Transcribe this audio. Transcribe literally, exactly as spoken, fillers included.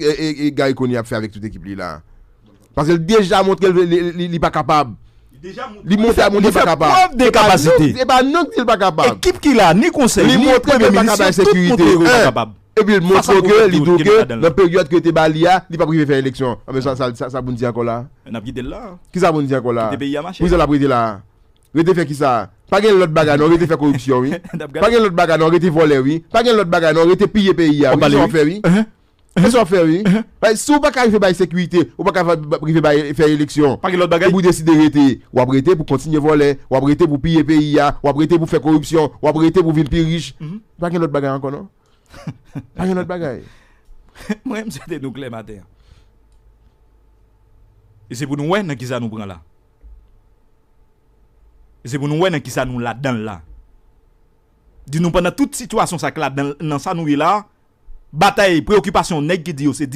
e, e, e Garry Conille ap fè avèk tout ekip li la. Paske l deja montre l, li, li, li pa kapab. Li montre, montre li pa kapab. Prèv de kapasite. E pa non ki di l pa kapab. Ekip ki la, ni konsèy, li ni montre ke l pa kapab sekirite. Li pa kapab. Epi l montre ke li di ke nan peryòd ke te ba li a, li p ap rive fè eleksyon. Anben sa, sa, sa, sa pou n di ankò la? N ap kite l la. Ki sa pou n di ankò la? Kite peyi a mache. Pou sa l ap rete la. Rete fè ki sa? Pa gen lòt bagay non, rete fè koripsyon wi. Pa gen lòt bagay non, rete vòlè wi. Pa gen lòt bagay non, rete piye peyi a wi. Sa w ap fè wi. E sa w ap fè wi. Si w pa ka rive bay sekirite, ou pa ka rive bay fè eleksyon. Pa gen lòt bagay. Epi w deside rete, w ap rete pou kontinye vòlè, w ap rete pou piye peyi a, w ap rete pou fè koripsyon, w ap rete pou vin pi rich. Pa gen lòt bagay ankò non. Pa gen lòt bagay. Mwen m swete nou klè maten an. E se pou nou wè nan kisa nou pran la. E se pou nou wè nan kisa nou ladan l la. Di nou pandan tout sitiyasyon sa k ladan nan sa nou ye la, batay, preyokipasyon nèg ki di yo se